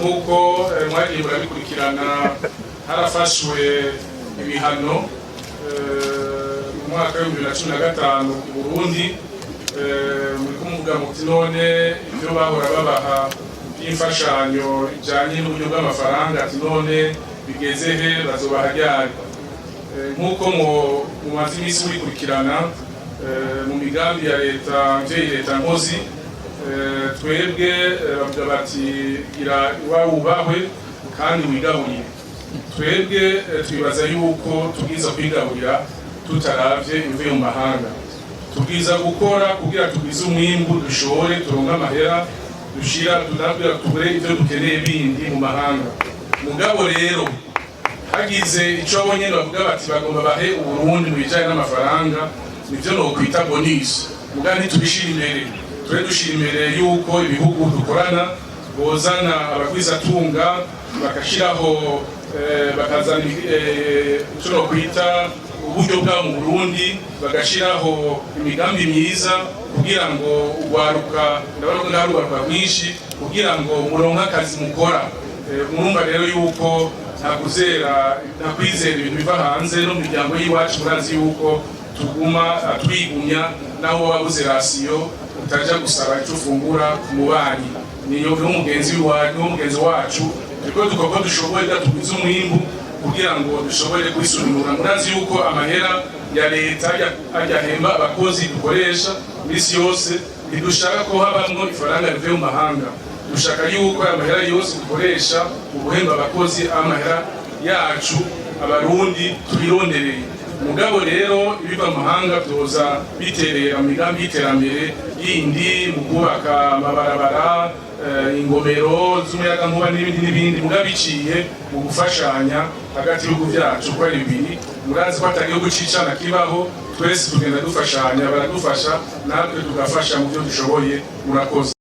Nk'uko mwagiye murabikurikirana, harafashwe ibihano mu mwaka wa 2015 ku Burundi. Muriko muvuga muti: "None ibyo bahora babaha by'imfashanyo ijanye n'uburyo bw'amafaranga, ati none bigeze he? Bazobaha ryari?" Nk'uko mumaze iminsi mubikurikirana mu migambi ya leta mvyeyi, leta nkozi, twebwe bavuga bati: "Gira iwawe wubahwe kandi wigaburire." Twebwe twibaza yuko tubwiza kwigaburira tutaravye ibivuye mu mahanga. Tubwiza gukora kugira tugwize umwimbu, dushore, turonke amahera dushira tunabwira tugure ivyo dukeneye bindi mu mahanga. Mugabo rero hagize ico abo nyene bavuga bati bagomba bahe Uburundi mu bijanye n'amafaranga, nivyo nokwita bonus, mugabo ntitubishira imbere. Twe dushira imbere yuko ibihugu dukorana bozana abagwizatunga, bagashiraho bakazana ico nokwita uburyo bwabo mu Burundi, bagashiraho imigambi myiza kugira ngo urwaruka, ndabona ko ngaho urwaruka rwinshi, kugira ngo muronke akazi mukora. Murumva rero yuko nta kwizera ibintu biva hanze. No mu miryango y'iwacu murazi yuko tuguma twigumya, naho wabuze ration utaja gusaba icyo ufungura ku mubanyi, niyo n'umugenzi wacu, n'umugenzi wacu. Turiko dukora uko dushoboye kugira tugwize umwimbu, kugira ngo dushobore kwisununura. Murazi yuko amahera ya leta ajya ahemba abakozi dukoresha misi yose, ntidushaka ko habamwo ifaranga rivuye mu mahanga. Dushaka yuko aya mahera yose dukoresha mu guhemba abakozi, amahera yacu Abarundi tubirondereye. Mugabo rero ibiva mu mahanga byoza biterera mu migambi y'iterambere yindi, mu kubaka amabarabara, ingomero z'umuyagankuba n'ibindi n'ibindi, mugabo biciye mu gufashanya hagati y'ibihugu byacu uko ari bibiri. Murazi ko atari igihugu c'icana kibaho. Twese tugenda dufashanya, baradufasha, natwe tugafasha mu byo dushoboye. Murakoze.